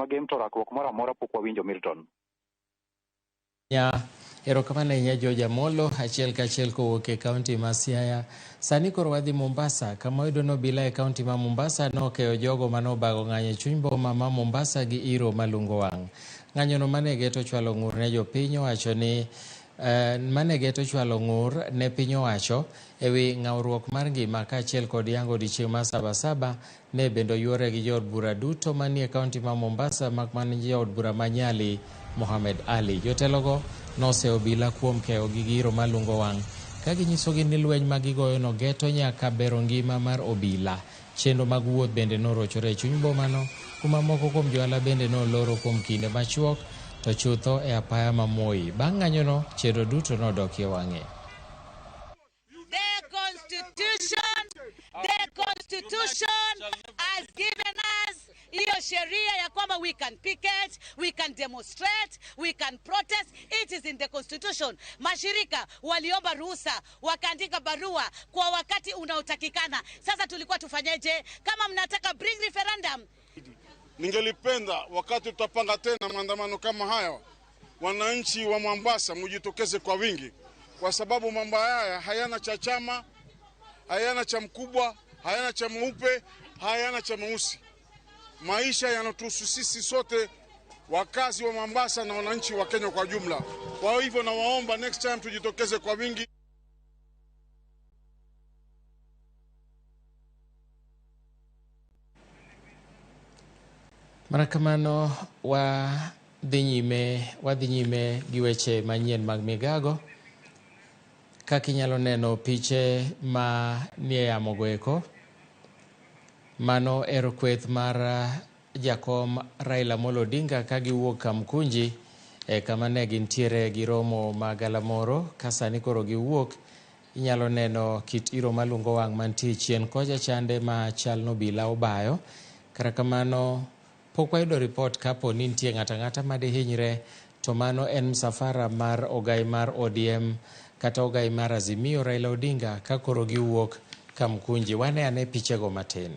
Gem to rakruok moro amora pok wawinjo Milton. Ya, erokamano ahinya George Amolo, achiel kachiel kowuok e kaunti ma Siaya. Sani koro wadhi Mombasa, kama wayudo ni obila e kaunti ma Mombasa nokeyo jogo mane obago ng'anyo e chuny boma ma Mombasa gi iro malungo wang'. Ng'anyono mane geto chwalo ng'ur ne jopiny owacho ni mane geto chwalo ng'ur ne piny owacho ewi ng'awruok mar ngima kaachiel kod yango odiochieng' mar Sabasaba ne bende oyuore gi jood bura duto manie kaunti ma Mombasa mak mana jaod bura ma Nyali Mohamed Ali. Jotelogo noseyo obila kuom keyo gi giro malungo wang' ka ginyisogi ni lweny ma gigoyono geto nyaka bero ngima mar obila. Chenro mag wuoth bende norochore e chuny bomano, kuma moko kuom johala bende noloro kuom kinde machuok to chutho e apaya ma Moi. Bang' ng'anyono, chenro duto nodokie wang'e. The constitution has given us hiyo sheria ya kwamba we can picket, we can demonstrate, we can protest. It is in the constitution. Mashirika waliomba ruhusa, wakaandika barua kwa wakati unaotakikana. Sasa tulikuwa tufanyeje? Kama mnataka bring referendum. Ningelipenda wakati tutapanga tena maandamano kama haya, wananchi wa Mombasa mujitokeze kwa wingi, kwa sababu mambo haya hayana cha chama, hayana cha mkubwa, hayana cha mweupe, hayana cha mweusi. Maisha yanatuhusu sisi sote, wakazi wa Mombasa na wananchi wa Kenya kwa jumla. Kwa hivyo nawaomba next time tujitokeze kwa wingi. Mana kamano wadhi nyime gi weche manyien mag migago. Kaka inyalo neno piche ma nie yamo go eko, mano ero kweth mar jakom Raila Amolo Odinga ka giwuok Kamkunji e kama ne gintiere gi romo ma galamoro ka sani koro giwuok. Inyalo neno kit iro malungo wang' mantie chien kocha chande ma chal nobila obayo. Kata kamano pok wayudo ripot kapo ni nitie ng'ato ang'ata madihinyre, to mano en msafara mar ogai mar ODM kata ogai mar Azimio Raila Odinga ka koro giwuok Kamkunji. Wane ane pichego matin.